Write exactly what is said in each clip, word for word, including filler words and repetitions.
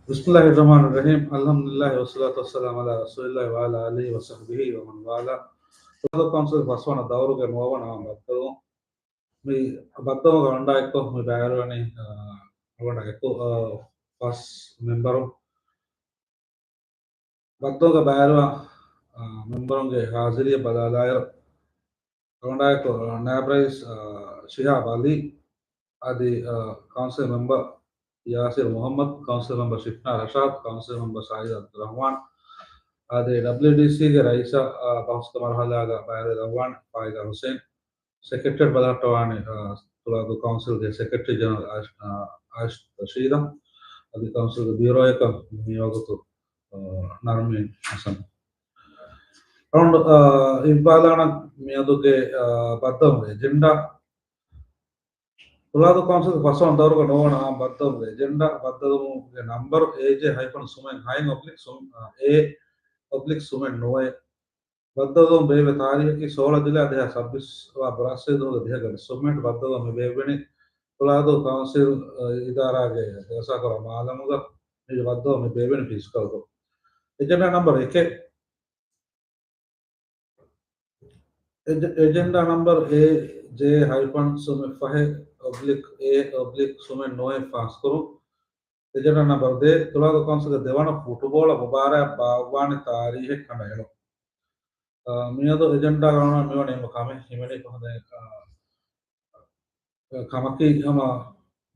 بسم الله الرحمن الرحيم. الحمد لله والصلاة والسلام على رسول الله وعلى آله وصحبه ومن والاه. ތުޅާދޫ ކައުންސިލް ފަސްވަނަ ދައުރުގެ ނުވަވަނަ ބައްދަލުވުން. މި ބައްދަލުވުމުގަ އަޅުގަނޑާ އެކު މި ބައިވެރިވަނީ، އާ، އަޅުގަނޑާ އެކު، އާ، ފަސް މެމްބަރު. ބައްދަލުވުމުގަ ބައިވެރިވާ، އާ، މެމްބަރުންގެ ހާޒިރީއަށް ބަލާލާއިރު، އަޅުގަނޑާ އެކު، އާ، ނާއިބް ރައީސް، އާ، ޝިހާބް އަލީ، އަދި، އާ، ކައުންސިލް މެމްބަރު ޔާސިރު މުހައްމަދު، ކައުންސިލް މެމްބަރު ޝިފްނާ ރަޝާދު، ކައުންސިލް މެމްބަރު ސައީދު އަބްދުއްރަހްމާން، އަދި ޑަބްލިއުޑީސީގެ ރައީސާ، އާ، ބަހުސްގެ މަރުހަލާގަ ބައިވެރިވާން ފާއިޒާ ހުސެން، ސެކްރެޓަރިއަށް ބަލަހައްޓަވާނީ، އާ، ތުޅާދޫ ކައުންސިލްގެ ސެކްރެޓަރީ ޖެނެރަލް އާޝް-، އާ، އާޝިފް ރަޝީދަށް، އަދި ކައުންސިލްގެ ބިއުރޯއަކަށް މިވަގުތު، އާ، ނަރްމީން ހަސަން. އަޅުގަނޑު، އާ، އިއްވާލާނަން މިއަދުގެ، އާ، ބައްދަލުވުމުގެ އެޖެންޑާ. ތުޅާދޫ ކައުންސިލް ފަސްވަނަ ދައުރުގަ ނުވަވަނަ ބައްދަލުވުމުގެ އެޖެންޑާ. ބައްދަލުވުމުގެ ނަމްބަރު އޭޖޭ ހައިފަން ސުމެން ހައެއް އޮބްލިކް ސުމް-، އާ، އޭ އޮބްލިކް ސުމެން ނުވައެއް. ބައްދަލުވުން ބޭއްވި ތާރީހަކީ ސޯޅަ ޖުލައި ދެހާސް ސައްބީސް ވާ ބުރާސްވަރީ ދުވަހުގެ ދިހަ ގަޑި. ސުމެންޓް ބައްދަލުވުން މި ބޭއްވެނީ ތުޅާދޫ ކައުންސިލް، އަ، އިދާރާގެ ޖަލްސާކުރާ މާލަމުގަ މި ބައްދަލުވުން މި ބޭއްވެނީ ފިޒިކަލްކޮށް. އެޖެންޑާ ނަމްބަރު އެކެއް. އެޖެ-، އެޖެންޑާ ނަމްބަރު އޭ ޖޭ ހައިފަން ސުމެން ފަހެއް އޮބްލިކް އޭ އޮބްލިކް ސުމެން ނުވައެއް ފާސްކުރުން. އެޖެންޑާ ނަމްބަރު ދޭއް، ތުޅާދޫ ކައުންސިލްގެ ދެވަނަ ފުޓުބޯޅަ މުބާރާތް ބާއްވާނެ ތާރީހެއް ކަނޑައެޅުން. އާ، މިއަދު އެޖެންޑާގަ މިވަނީ އެންމެ ކަމެއް ހިމެނި ކޮށްދޭ، އާ، ކަމަކީ ހަމަ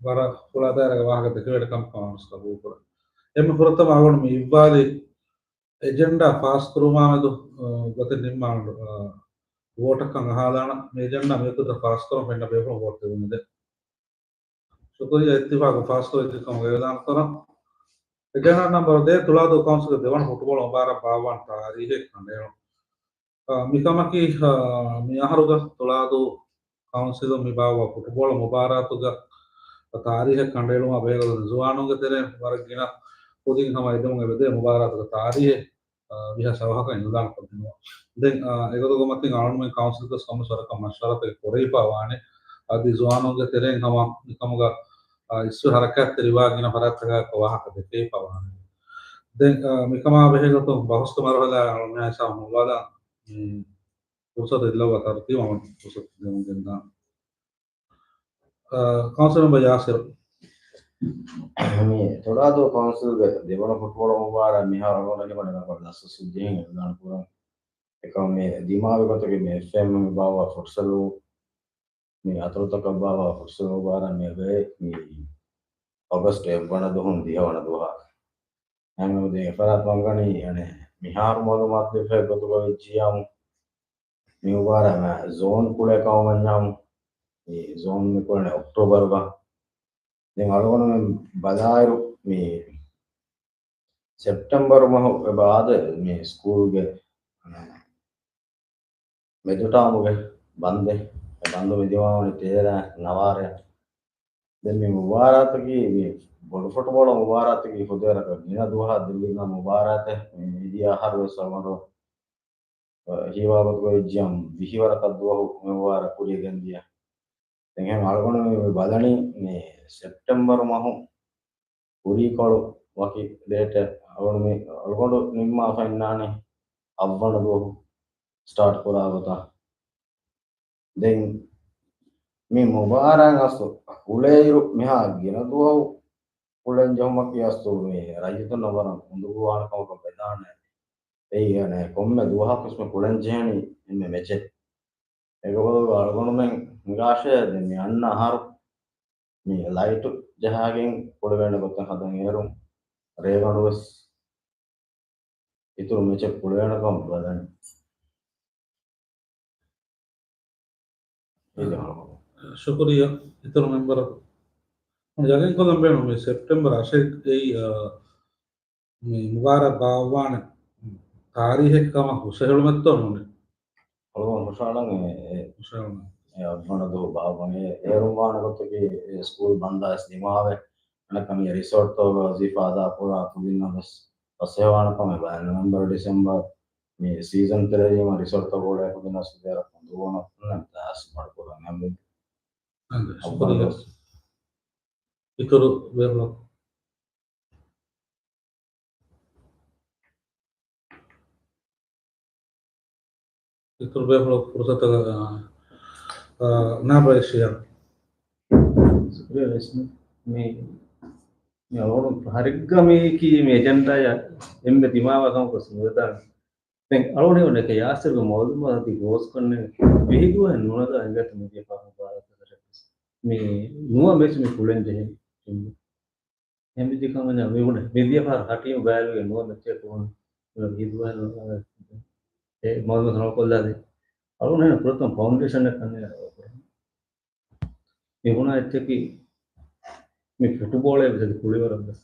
ވަރަށް ފުޅާ ދާއިރާގެ ވާހަކަ ދެކެވޭނެ ކަމަކަށް ވަންސް ގަބޫލުކުރަން. އެންމެ ފުރަތަމަ އަޅުގަނޑު މި އިއްވާލީ އެޖެންޑާ ފާސްކުރުމާމެދު، އަ، ގޮތެއް ނިންމާނަން، އަ، ވޯޓަކަށް އަހާލާނަން. މި އެޖެންޑާ މިވަގުތަށް ފާސްކުރަން ފެންނަ ބޭފުޅުން ވޯޓް ދެވުން ދެ. ޝުކުރިއްޔާ އިއްތިފާގު ފާސްކުރެއްވި ކަމުގަ އިއުލާން ކުރަން. އެޖެންޑާ ނަމްބަރު ދޭއް، ތުޅާދޫ ކައުންސިލްގެ ދެވަނަ ފުޓުބޯޅަ މުބާރާތް ބާއްވާން ތާރީހެއް ކަނޑައެޅުން. އާ، މިކަމަކީ، އާ، މި އަހަރުގަ ތުޅާދޫ ކައުންސިލުން މި ބާއްވާ ފުޓުބޯޅަ މުބާރާތުގަ ތާރީހެއް ކަނޑައެޅުމާ ބެހޭގޮތުން ޒުވާނުންގެ ތެރެއިން ވަރަށް ގިނަ ކުދިން ހަމަ އެދެމުން އެބަދޭ މުބާރާތުގެ ތާރީހެއް، އާ، ވީހާ ސަވަހަކަށް އިއުލާން ކޮށްދިނުމަށް. ދެން، އާ، އެގޮތުގެ މަތިން އަޅުގަނޑުމެން ކައުންސިލްގަސް ކޮންމެސް ވަރަކަށް މަޝްވަރާތަކެއް ކުރެވިފައި ވާނެ. އަދި ޒުވާނުންގެ ތެރެއިން ހަމަ މިކަމުގަ، އާ، އިސްވެ ހަރަކާތްތެރިވާ ގިނަ ފަރާތްތަކާއެކު ވާހަކަ ދެކެވިފައި ވާނެ. ދެން، އާ، މިކަމާ ބެހޭގޮތުން ބަހުސްގެ މަރުހަލާ އަޅުގަނޑުމެން ހިސާބުން ހުޅުވާލާ، މި ފުރުސަތު އެއްލައްވާ ތަރުތީބު އަޅުގަނޑު ފުރުސަތު ދެމުން ގެންދާން. އާ، ކައުންސިލް މެމްބަރ ޔާސިރު. މި ތުޅާދޫ ކައުންސިލްގެ ދެވަނަ ފުޓްބޯޅަ މުބާރާތް މިހާރު އަޅުގަނޑު އަންނަ ނަންބަރު ދަސްވަނަ ސުޖެހިން އިއުލާން ކުރަން. އެކަމަކު މި ދިމާވި ގޮތަކީ މި އެފްއޭއިމް މި ބާއްވާ ފުޓްސަލު، މި އަތޮޅުތަކަށް ބާއްވާ ފުޓްސަލު މުބާރާތް މި އެބައޮތް މި އޮގަސްޓް އެއްވަނަ ދުވަހުން ދިހަވަނަ ދުވަހަށް. އެހެންވެ ދެން އެފަރާތް ވަންގަނީ، އަނެއް، މިހާރު މައުލޫމާތު ލިބޭ ގޮތުގަ ވެއްޖިއްޔާމު، މި މުބާރާތް ޒޯން ކުޅޭ ކަމަށް ވަންޏާމު، މި ޒޯން މި ކުޅެނީ އޮކްޓޯބަރުގަ. ދެން އަޅުގަނޑުމެން ބަލާއިރު، މި ސެޕްޓެމްބަރު މަހު އެބަ އާދޭ މި ސްކޫލްގެ މެދު ޓާމުގެ ބަންދެއް، އެ ބަންދު މި ދިމާވަނީ ތޭރަ ނަވާރަ. ދެން މި މުބާރާތަކީ، މި ބޮޑު ފުޓްބޯޅަ މުބާރާތަކީ ޚުދޭރަކަށް ގިނަ ދުވަހަށް ދެމިގެންދާ މުބާރާތެއް. މި މިދިޔަ އަހަރު ވެސް އަޅުގަނޑު ހީވާ ގޮތުގަ ވެއްޖިއްޔާމު ވިހި ވަރަކަށް ދުވަހު މި މުބާރާތް ކުރިޔަށް ގެންދިޔަ. ދެން އެހެން އަޅުގަނޑު މި ބަލަނީ މި ސެޕްޓެމްބަރު މަހު ކުރީކޮޅު ވަކި ޑޭޓެއް އަޅުގަނޑު މި، އަޅުގަނޑު ނިންމާފަ އިންނާނީ އަށްވަނަ ދުވަހު ސްޓާޓް ކުރާ ގޮތަށް. ދެން މި މުބާރާތް އަސްލު ކުޅޭއިރު މިހާ ގިނަ ދުވަހު ކުޅެން ޖެހުމަކީ އަސްލު މި ރައްޔިތުންނަށް ވަރަށް އުނދަގޫވާނެ ކަމަކަށް ވެދާނެ. އެއީ އަނެއް ކޮންމެ ދުވަހަކުވެސް މި ކުޅެން ޖެހެނީ އެންމެ މެޗެއް. އެގޮތުން އަޅުގަނޑުމެން ހިނގާށޭ، ދެން މި އަންނަ އަހަރު މި ލައިޓު ޖަހާގެން ކުޅެވޭނެ ގޮތެއް ހަދަން އޭރު ރޭގަނޑު ވެސް އިތުރު މެޗެއް ކުޅެވޭނެ ކަމަށް ބަލަން. ޝުކުރިއްޔާ އިތުރު މެމްބަރަކު. ޔަގީންކޮށްލަން ބޭނުން މި ސެޕްޓެމްބަރ އަށެއްގައި، އާ، މި މުބާރާތް ބާއްވާނެ ތާރީހެއް ކަމަށް ހުށަހެޅުމެއްތޯ ނޫނޭ؟ އަޅުގަނޑު ހުށަހަޅަން އެ، އެ، ހުށަހަޅަން. އެ އަށްވަނަ ދުވަހު ބާއްވަން އެ، އޭރުން ވާނެ ގޮތަކީ އެ ސްކޫލް ބަންދާ ވެސް ދިމާވެ، އަނެއްކާ މި ރިސޯޓްތަކުގަ ވަޒީފާ އަދާކުރާ ކުދިންނަށް ވެސް ފަސޭހަވާނެ ކަމެއް ބަލަން. ނޮވެމްބަރު ޑިސެމްބަރު މި ސީޒަން ތެރޭގަ ރިސޯޓްތަކުގަ ކުދިންނަށް ސުދޭރަ ކުނދުވަނަ ކުންނަ ދާސް މަޑުކުރަން އެމް. އަންގަ، ޝުކުރިއްޔާ. އިތުރު ބޭފުޅަކު. އިތުރު ބޭފުޅަކު ފުރުސަތަކަށް، އާ، ނާބައި ޝިޔާ. ޝުކުރިއްޔާ ވެސް. މި، މި އަޅުގަނޑު ހަރެއްގަ މީކީ މި އެޖެންޑާއަށް އެންމެ ދިމާވާ ކަމަކަށް ވެސް ނުވެދާނެ. ދެން އަޅުގަނޑު އެކަ ޔާސިރުގެ މައުލޫމާތު ގޯސްކޮށްނެ ވިހި ދުވަހެއް ނުނަގާ އިނގޭތަ މިދިޔަ ފަހު ބާރަތަކަށް ވެސް. މި ނުވަ މެޗް މި ކުޅެން ޖެހޭ. އެހެންވެއްޖެކަމަށް މި ބުނެ، މިދިޔަ ފަހަރު ހަ ޓީމު ބައިވެރިވެ ނުވަ މެޗެއް ކުޅުނު. މި ހިދުވަހެއް ނު-، އެ މައުލޫމާތު ނޯކޮށްލާދޭ. އަޅުގަނޑު ފުރަތަމަ ފައުންޑޭޝަނެއް ކަންނޭނގެ މި ބުނާ އެއްޗަކީ، މި ފުޓުބޯޅައެއް ވެސް އަދި ކުޅިވަރަށް ވެސް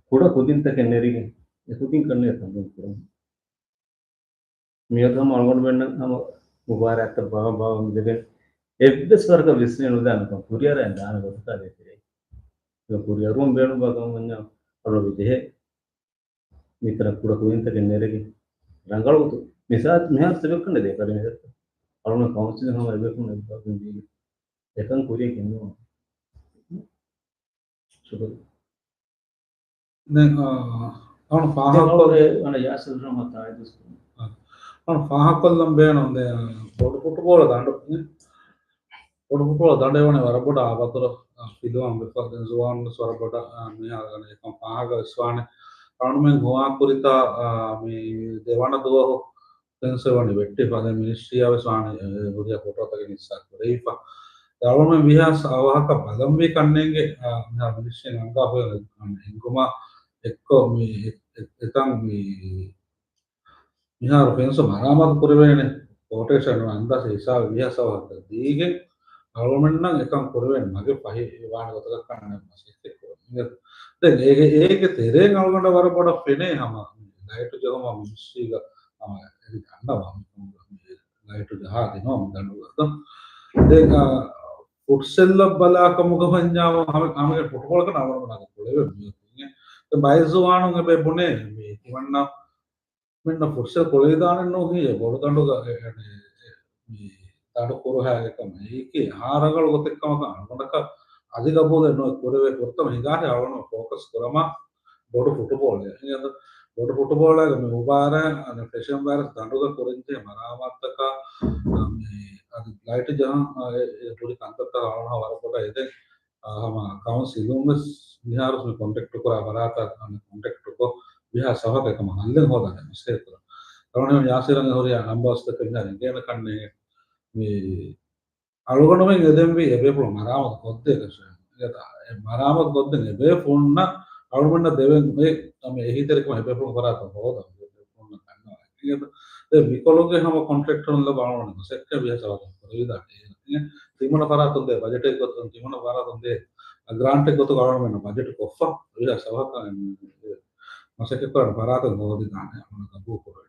ކުޑަ ކުދިންތަކެއް ނެރިގެން، އެ ކުދިން ކަންނޭނގެ ތަމްރީނު ކުރަން. މިއަދު ހަމަ އަޅުގަނޑުމެންނަށް ހަމަ މުބާރާތްތައް ބާ-، ބާވަމުން ދެވޭ. އެއްވެސް ވަރަކަށް ވިސްނޭ ނުދާނެ ކަން ކުރިއަރައިން ދާނެ ގޮތަކާ ދޭތެރޭ. ކުރިއަރުވަން ބޭނުންވާ ކަމަށް ވަންޏާ އަޅުގަނޑު ޖެހޭ. މިތަނަށް ކުޑަ ކުދިންތަކެއް ނެރެގެން ރަނގަޅު ގޮތުން. މިސާ-، މިހާރު ތިބެކަން ދޭ ކަރި މިހެރަ. އަޅުގަނޑު ކައުންސިލް ހަމަ އެބޭފުޅުން އެބަ-، އެކަން ކުރިޔަށް ގެންނުވާ. ޝުކުރިއްޔާ. ދެން، އާ، އަޅު ފާހަގަކޮށް-، ދެން އަޅު ޔާސިރު ރަހްމަތް ތާއީދު ކުރުން. އާ، އަޅު ފާހަގަކޮށްލަން ބޭނުން ދެ-، ބޮޑު ފުޓުބޯޅަ ދަނޑު، ބޮޑު ފުޓުބޯޅަ ދަނޑެއް ވަނީ ވަރަށް ބޮޑަށް އާބަދުރަ، އާ، ފިލުވަން ވެފަ. ދެން ޒުވާނުން ވެސް ވަރަށް ބޮޑަށް، އާ، މިހާރު ވަނީ އެކަން ފާހަގަ ވެސް ވާނެ. އަޅުމެން ހޮވާ ކުރިތާ، އާ، މި ދެވަނަ ދުވަހު ފެންސް ވަނީ ވެއްޓިފަ. ދެން މިނިސްޓްރީއާ ވެސް ވާނީ، އެ، ހުރިހާ ފޮޓޯތަކެއް ހިއްސާ ކުރެވިފަ. ދެން އަޅުމެން ވީހާވެސް އަވަހަކަށް ބަލަންވީ ކަންނޭނގެ، އާ، މިހާރު މިނިސްޓްރީން އަންގާ ހުރި އެންގުމާ އެއްކޮށް މި އެ-، އެ-، އެތަން މި މިހާރު ފެންސު މަރާމާތު ކުރެވޭނެ ކޯޓޭޝަން އަންދާސީ ހިސާބެއް ވީހާވެސް އަވަހަކަށް ދީގެން އަޅުމެންނަށް އެކަން ކުރެވޭނެ މަގެއް ފަހިވާނެ ގޮތަކަށް ކަންނޭނގެ މަސައްކަތް ކުރަން. ދެން އޭގެ، އޭގެ ތެރޭން އަޅުގަނޑަށް ވަރަށް ބޮޑަށް ފެނޭ ހަމަ ލައިޓު ޖަހުމަށް މިނިސްޓްރީގަ ހަމަ އެދި ދަންނަވާ މިކަމުގަ މި ލައިޓު ޖަހާ ދިނުމަށް މި ދަނޑުގަ. ދެން، އާ، ފުޓްސަލްއަށް ބަލާ ކަމުގަ ވަންޏާ ހަމަ، ހަމަގެ ފުޓުބޯޅަކަށް އަޅުގަނޑު ކުޅެވެ މިއޮތީ. ދެން ބައެއް ޒުވާނުން އެބަ ބުނޭ މި ތިމަންނަ މެންނަ ފުޓްސަލް ކުޅެވިދާނެ ނޫން ހިޔޭ ބޮޑު ދަނޑުގަ އެ-، އެ-، މި ދަނޑު ކުރުހާ އެކަމަށް. އެއީކީ އެހާ ރަނގަޅު ގޮތެއްކަމަކަށް އަޅުގަނޑަކަށް އަދި ގަބޫލެއް ނުވެ ކުރެވޭ. ފުރަތަމަ ހިނގާހެއް އަޅުގަނޑު ފޯކަސް ކުރަމާ ބޮޑު ފުޓުބޯޅައެއް. އެހެން ބޮޑު ފުޓުބޯޅައިގަ މި މުބާރާތް އަނެއް ފެށަން ވައިރަސް ދަނޑުގަ ކުރަންޖެހޭ މަރާމާތުތަކާ، މި އަދި ލައިޓު ޖަހަން، އާ، އެ، އެ ހުރި ކަންތައްތައް އަޅުގަނޑު ވަރަށް ބޮޑަށް އެދެން. އާ، ހަމަ ކައުންސިލުން ވެސް މިހާރު މި ކޮންޓެކްޓް ކުރާ ފަރާތަށް، އަނެއް ކޮންޓެކްޓް ކޮށް، މިހާ ސަފަކަށް އެކަމަށް ހައްލެއް ހޯދާނެ މަސައްކަތް ކުރަން. އަޅުގަނޑު ޔާސިރަށް ހުރިހާ ނަމްބާސްތަކެއް މިހާރު އެނގޭނެ ކަންނޭނގެ. މި އަޅުގަނޑުމެން އެދެންވީ އެބޭފުޅުން މަރާމާތު ކޮށްދޭކަށެއް. އެ މަރާމާތު ކޮށްދޭން އެބޭފުޅުންނަށް އަޅުގަނޑަށް ދެވެން އެ، އެހީތެރިކަމަށް އެބޭފުޅުން ފަރާތަށް ހޯދަން. އެބޭފުޅުންނަށް ދަންނަވަން. އެ މިކޮޅު ހަމަ ކޮންޓްރެކްޓަރުން ލަބާ އަޅުގަނޑު މަސައްކަތް ވިހަ ސަވާލު ކުރެވިދާނެ. ތިމަނަ ފަރާތުން ދޭ ބަޖެޓެއް ގޮތުން، ތިމަނަ ފަރާތުން ދޭ ގްރާންޓެއް ގޮތުގަ އަޅުގަނޑުމެން ބަޖެޓް ކޮށްފަ ވިހަ ސަވާލު މަސައްކަތް ކުރާނެ ފަރާތެއް ހޯދިދާނެ އަޅުގަނޑު ގަބޫލު ކުރަން.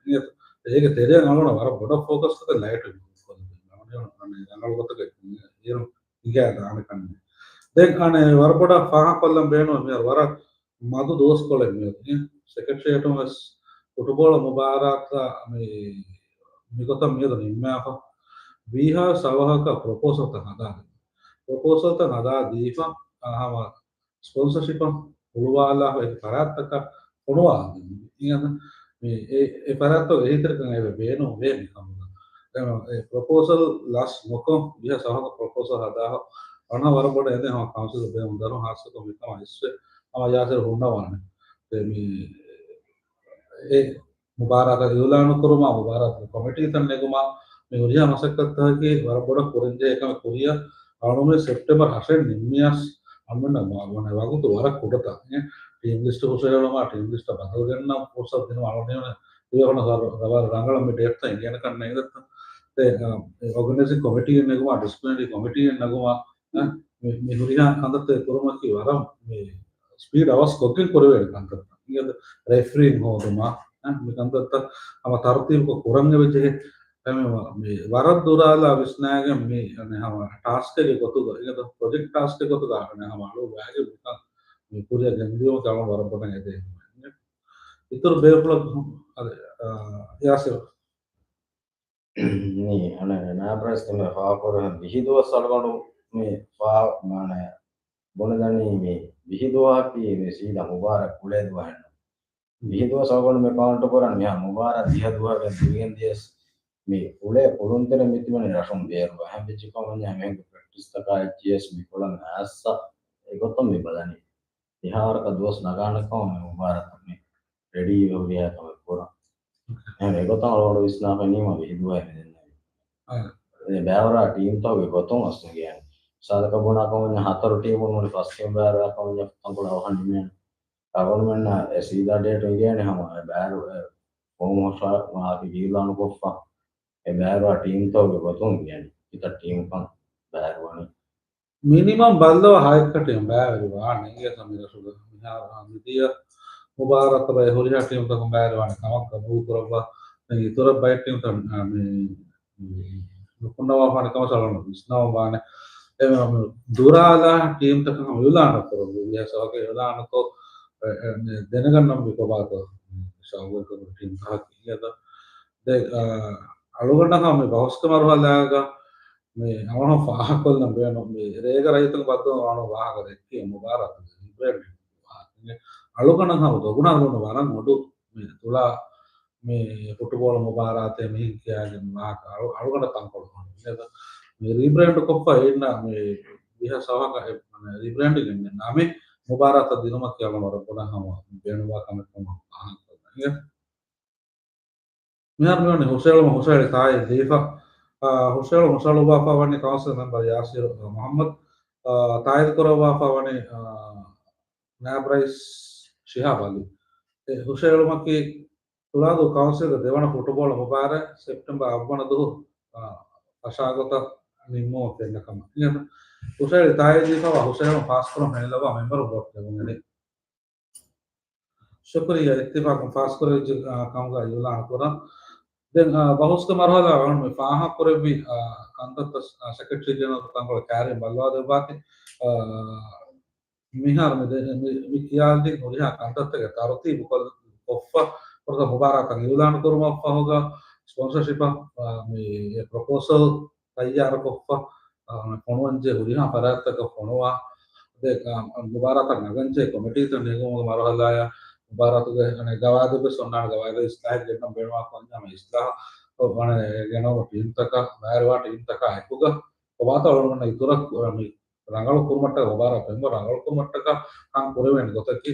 އޭގެ ތެރެއަށް އަޅުގަނޑު ވަރަށް ބޮޑަށް ފޯކަސް ކޮށް ލައިޓު ރަނގަޅު ގޮތަކަށް އޭރު ހިނގާ ދާނެ ކަންނޭ. ދެން އަނެއް ވަރަށް ބޮޑަށް ފާހަގަކޮށްލަން ބޭނުން މިހާރު ވަރަށް މަދު ދުވަސްކޮޅެއް މިއޮތީ. ސެކްރެޓަރިއޭޓުން ވެސް ފުޓުބޯޅަ މުބާރާތަށް މި، މިގޮތަށް މިއަދު ނިންމާފަ. ވީހާވެސް އަވަހަކަށް ޕްރޮޕޯސަލްތައް ހަދާ، ޕްރޮޕޯސަލްތައް ހަދާ ދީފަ، އާ، ހަމަ ސްޕޮންސަޝިޕަށް ހުޅުވާލާފަ އެ ފަރާތްތަކަށް ފޮނުވާ ދިނުން. މި އެ، އެ ފަރާތްތައް އެހީތެރިކަން އެބަ ބޭނުން ވޭ މިކަމުގަ. އެ، އެ ޕްރޮޕޯސަލް ލަސް ނުކޮށް، ވީހާވެސް އަވަހަކަށް ޕްރޮޕޯސަލް ހަދާފަ، އަންނަ ވަރަށް ބޮޑަށް އެދެން ހަމަ ކައުންސިލް ބޭނުން ދަރުން ހާއްސަކޮށް މިކަމަށް އިސްވެ ހަމަ ޔާސިރު ހުންނަވާނެ. އެ މި، އެ މުބާރާތަށް އިއުލާނު ކުރުމާ، މުބާރާތުގެ ކޮމިޓީތައް ނެގުމާ، މި ހުރިހާ މަސައްކަތްތަކަކީ ވަރަށް ބޮޑަށް ކުރަންޖެހޭ ކަމެއް. ކުރިއަށް އަޅުމެން ސެޕްޓެމްބަރ ހަށެއް ނިންމިޔަސް އަޅުމެންނަށް ވަ-، ވަނެ ވަގުތު ވަރަށް ކުޑަތަ. ޓީމް ލިސްޓް ހުށަހެޅުމާ، ޓީމް ލިސްޓަށް ބަދަލު ގެންނަން ފުރުސަތު ދިނުމަށް އަޅުމެން ރަނގަޅަށް މި ޑޭޓްތައް އެނގޭނެ ކަންނޭނގެ. އެ، އެ، އޯގަނައިޒިން ކޮމިޓީއެއް ނެގުމާ، ޑިސިޕްލިނަރީ ކޮމިޓީއެއް ނެގުމާ، އެ، މި، މި ހުރިހާ ކަންތައްތައް ކުރުމަކީ ވަރަށް މި ސްޕީޑް އަވަސް ކޮށްގެން ކުރެވޭނެ ކަންތައްތައް. އިނގޭތަ؟ ރެފްރީން ހޯދުމާ، އެ، މި ކަންތައްތައް ހަމަ ތަރުތީބުކޮށް ކުރަން އެބަޖެހޭ. އެ، މި، މި ވަރަށް ދުރާލާ ވިސްނާގެން މި، އަނެއް ހަމަ ޓާސްކެއްގެ ގޮތުގަ، އިނގޭތަ؟ ޕްރޮޖެކްޓް ޓާސްކެއް ގޮތުގަ، އަނެއް ހަމަ އަޅު ވާގެ މިކަން މި ކުރިއަށް ގެންދިޔުމަކީ އަޅު ވަރަށް ބޮޑަށް އެދޭ. އިތުރު ބޭފުޅަކު، އަދި، އާ، ޔާސިރު. މި އަނެއް ނާބަރަސް ތިމެ ފާކުރަހަން ވިހި ދުވަސް އަޅުގަނޑު މި ފާ-، މާނަ ބުނެދަނީ މި ވިހި ދުވަހަކީ މި ސީދާ މުބާރާތް ކުޅޭ ދުވަހެއް ނޫން. ވިހި ދުވަސް އަޅުގަނޑު މި ކައުންޓު ކުރަން މިހާ މުބާރާތް ދިހަ ދުވަހަކަށް ދިވިގެން ދިޔަސް މި އުޅޭ ކުޅުންތެރިން މިތިބެނީ ރަށުން ބޭރުވެ. އެހެން ވެއްޖެކަމަށް އެމީހުންގެ ޕްރެކްޓިސްތަކާ އެއްޗިއަސް މިކޮޅަށް އައިއްސަ އެގޮތަށް މި ބަލަނީ. މިހާރަކަށް ދުވަސް ނަގާނެކަމަށް މި މުބާރާތަށް މި ރެޑީވެ ހުރިހާ ކަމެއް ކުރަން. އެހެން އެގޮތަށް އަޅުގަނޑު ވިސްނާފައި ނީމަ ވިހި ދުވަހެއް މި ދެންނެވި. އާ. އެ ބައިވަރާ ޓީމްތަކުގެ ގޮތުން އަސްލު ގެން. މިސާލަކަށް ބުނާ ކަމަށް ހަތަރު ޓީމުން ވަނީ ފަސް ޓީމް ބައިވަރާ ކަމަށް ތަންކޮޅެއް އަވަހަށް ނިމޭނެ. އަޅުގަނޑުމެންނަށް އެ ސީދާ ޑޭޓު އިނގޭނެ ހަމަ އެ ބައިވަރު އެ ފޯމު ހޮށާ އިއުލާނުކޮށްފަ. އެ ބައިވަރާ ޓީމްތަކުގެ ގޮތުން ގެން. ކިތައް ޓީމްކަން ބައިވަރު ވަނީ. މިނިމަމް ބައްލަވަ ހައެއްކަ ޓީމް ބައިވެރި ވާނެ އިނގޭތަ މިރަށުގަ. މިހާރު މިދިޔަ މުބާރާތަށް ބައެއް ހުރިހާ ޓީމްތަކުން ބައިވެރި ވާނެ ކަމަށް ގަބޫލު ކުރައްވާ. ދެން އިތުރަށް ބައެއް ޓީމްތައް މި، މި، ނުކުންނަވާފާނެ ކަމަށް ސަލަމަ ވިސްނަވަން ވާނެ. އެ ދުރާލާ ޓީމްތަކަށް ހަމަ އިއުލާނު ކުރައްވާ. ވިހާ ސަވަކަށް އިއުލާނުކޮށް، އެ، އެ، ދެނެގަންނަން މި ކޮބާތޯ ޝައުގުވެރިކަމުގެ ޓީމްތަކަކީ އިނގޭތަ. ދެ، އާ، އަޅުގަނޑަކަށް މި ބަހުސްގެ މަރުހަލާގަ މި އަވަހަށް ފާހަގަކޮށްލަން ބޭނުން މި ރޭގަ ރައްޔިތުން ބައްދަލު ވާނު ވާހަކަ ދެއްކި މުބާރާތުގެ ރީބްރޭންޑިން. އަޅުގަނޑަށް ހަމަ ދޮގުނަރުނު ވަރަށް އޮޑު މި ތުޅާ މި ފުޓުބޯޅަ މުބާރާތެއް މިހެން ކިޔާގެން ވާހަކަ އަޅު، އަޅުގަނޑަށް ތަންކޮޅު ކޮން. މި ރީބްރޭންޑް ކޮށްފަ އިންނަ މި ވިހަ ސަވަހަކަށް ރީބްރޭންޑް ގެންނެ ނަމެއް މުބާރާތަށް ދިނުމަކީ އަޅުގަނޑު ވަރަށް ބޮޑަށް ހަމަ ބޭނުންވާ ކަމެއް ކަމަށް ވާހަކަ ކޮށްލަން. މިހާރު މިވަނީ ހުށައެޅުމަށް ހުށަހެޅި ތާއީދު ދީފަ، އާ، ހުށައެޅުމަށް ހުށައެޅުއްވާފަ ވަނީ ކައުންސިލް މެމްބަރ ޔާސިރު މުހައްމަދު، އާ، ތާއީދު ކުރައްވާފަ ވަނީ، އާ، ނާއިބު ރައީސް ޝިހާބު އަލީ. އެ ހުށައެޅުމަކީ ތުޅާދޫ ކައުންސިލްގެ ދެވަނަ ފުޓުބޯޅަ މުބާރާތް ސެޕްޓެމްބަރ އަށްވަނަ ދުހު، އާ، ފަށާގޮތަށް ނިންމުމަށް ފެންނަ ކަމަށް. ހުށަހެޅި ތާއީދު ދީފަ ވާ ހުށައެޅުން ފާސްކުރުން ފެނިލައްވާ މެމްބަރުން ވޯޓް ލެއްވުން އެޅި. ޝުކުރިއްޔާ، އިއްތިފާޤުން ފާސްކުރެވިއްޖެ، އާ، ކަމުގަ އިއުލާން ކުރަން. ދެން، އާ، ބަހުސްގެ މަރުހަލާ އަޅުގަނޑު މި ފާހަގަކުރެއްވި، އާ، ކަންތައްތައް، އާ، ސެކްރެޓަރީ ޖެނެރަލް ތަންކޮޅެއް ކައިރިން ބައްލަވާ ދެއްވާތި. އާ، މިހާރު މި ދެ-، މި، މި ކިޔާލި ހުރިހާ ކަންތައްތަކެއް ތަރުތީބު ކޮށް-، ކޮށްފަ، ފުރަތަމަ މުބާރާތަށް އިއުލާން ކުރުމަށްފަހުގަ ސްޕޮންސަޝިޕަށް، އާ، މި ޕްރޮޕޯސަލް ތައްޔާރުކޮށްފަ، އާ، ފޮނުވަންޖެހޭ ހުރިހާ ފަރާތްތަކަށް ފޮނުވާ، ދެ، އާ، މުބާރާތަށް ނަގަންޖެހޭ ކޮމިޓީތައް ނެގުމުގެ މަރުހަލާޔަށް މުބާރާތުގެ، އަނެ، ގަވާއިދު ވެސް އޮންނާނެ، ގަވާއިދު އިސްލާހެއް ގެންނަން ބޭނުންވާ ކޮންޏާ މި އިސްލާހު، އަނެ، ގެނައުމު ޓީމްތަކާ، ބައިވެރިވާ ޓީމްތަކާ އެކުގަ ކޮބާތޯ އަޅުގަނޑު އިތުރަށް ކުރަނީ. ރަނގަޅު ކުރުމަށްޓަކާ މުބާރާތު އެންމެ ރަނގަޅު ކުރުމަށްޓަކާ ކަން ކުރެވޭނެ ގޮތަކީ،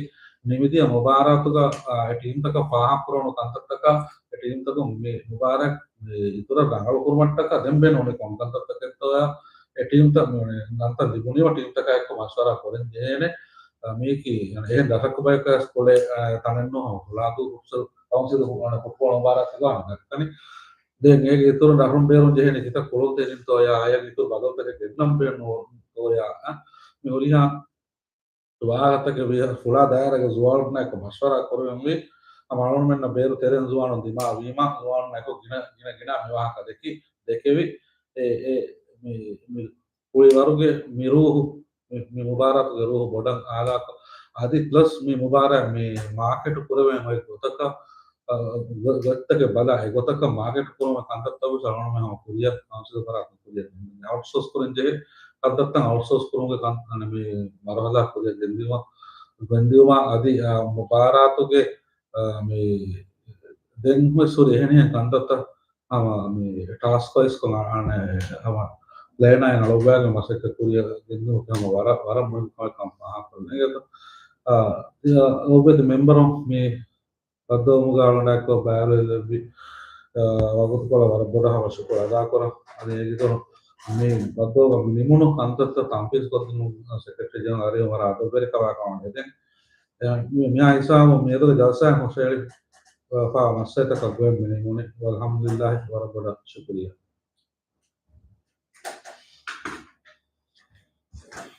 މި މިދިޔަ މުބާރާތުގަ، އާ، އެ ޓީމްތަކަށް ފާހަގަކުރެވުނު ކަންތައްތަކާ، އެ ޓީމްތަކުން މި މުބާރާތް މި އިތުރަށް ރަނގަޅު ކުރުމަށްޓަކާ ދެން ބޭނުން ކޮން ކަންތައްތަކެއްތޯޔާ، އެ ޓީމްތައް މި ނަންތައް ލިބުނީމަ ޓީމްތަކާ އެއްކޮށް މަޝްވަރާ ކުރަން ޖެހޭނެ. އާ، މީކީ އެހެން ރަށަކު ބަޔަކަށް ކުޅޭ، އާ، ތަނެއް ނޫން ހަމަ ފުޅާދޫ ކައުންސިލް ފުޓްބޯޅަ މުބާރާތުގަ ދައްކަނީ. ދެން އޭގެ އިތުރުން ރަށުން ބޭރުން ޖެހޭނެ ކިތައް ކުޅުންތެރިންތޯޔާ، އަޔަށް އިތުރު ބަދަލުތަކެއް ގެންނަން ބޭނުންތޯޔާ، އަ، މި ހުރިހާ ވާހަކަތަކެއް ވި-، ފުޅާ ދާއިރާގެ ޒުވާނުންނާއެކު މަޝްވަރާ ކުރެވެންވީ. ހަމަ އަޅުގަނޑުމެންނަށް ބޭރު ތެރެއިން ޒުވާނުން ދިމާވީމަ، ޒުވާނުންނާއެކު ގިނަ، ގިނަ، ގިނަ މި ވާހަކަ ދެކި، ދެކެވި. އެ، އެ، މި، މި ކުޅިވަރުގެ މި ރޫހު މި، މި މުބާރާތުގެ ރޫހު ބޮޑަށް އާލާކޮށް، އަދި ޕްލަސް މި މުބާރާތް މި މާކެޓް ކުރެވޭ އޮތް ގޮތަކަށް، އަ، ގޮ-، ގޮތްތަކެއް ބަލާ، އެ ގޮތަކަށް މާކެޓް ކުރުމަށް ކަންތައްތައް ވެސް އަޅުގަނޑުމެން ހަމަ ކުރިއަށް، ކައުންސިލް ފަރާތުން ކުރިއަށް ގެންދިން. އައުޓްސޯސް ކުރަން ޖެހޭ ކަންތައްތައް އައުޓްސޯސް ކުރުމުގެ ކަން-، އަނެ މި މަރުހަލާ ކުރިއަށް ގެންދިއުމަށް، ގެންދިއުމާ އަދި، އަ، މުބާރާތުގެ، އަ، މި ދެން ވެސް ހުރި އެހެނިހެން ކަންތައްތައް ހަމަ މި ޓާސްކް ފޯސް ކޮށް އަނެ ހަމަ ޕްލޭނާއިން އަޅުއްވާގެން މަސައްކަތް ކުރިއަށް ގެންދިއުމަކީ ހަމަ ވަރަށް، ވަރަށް މުހިންމު ކަމެއް ކަމަށް ފާހަގަކޮށްލަން. އެގޮތަށް، އާ، އޮއްވެތި މެމްބަރުން މި ބައްދަލުވުމުގަ އަޅުގަނޑާއެކު ބައިވެރިވެ ލެއްވި، އާ، ވަގުތުކޮޅަށް ވަރަށް ބޮޑަށް ހަމަ ޝުކުރު އަދާކުރަން. އަދި އޭގެ މި ބައްދަލުވުމަށް މި ނިމުނު ކަންތައްތައް ތަންފީޒް ކޮށްދިނުން ސެކްރެޓަރީ ޖެނެރަލް އަރިހު ވަރަށް އަދަބުވެރިކަމާ ކަމަށް ހެދެން. އެ، މި، މިއާ ހިސާބުން މިއަދުގެ ޖަލްސާއިން ހުށަހެޅިފައިވާ މައްސަލަތަކަށް ގޮތް މި ނިމުނީ. ވަލްޙަމްދުލިއްލާހި ވަރަށް ބޮޑަށް ޝުކުރިއްޔާ.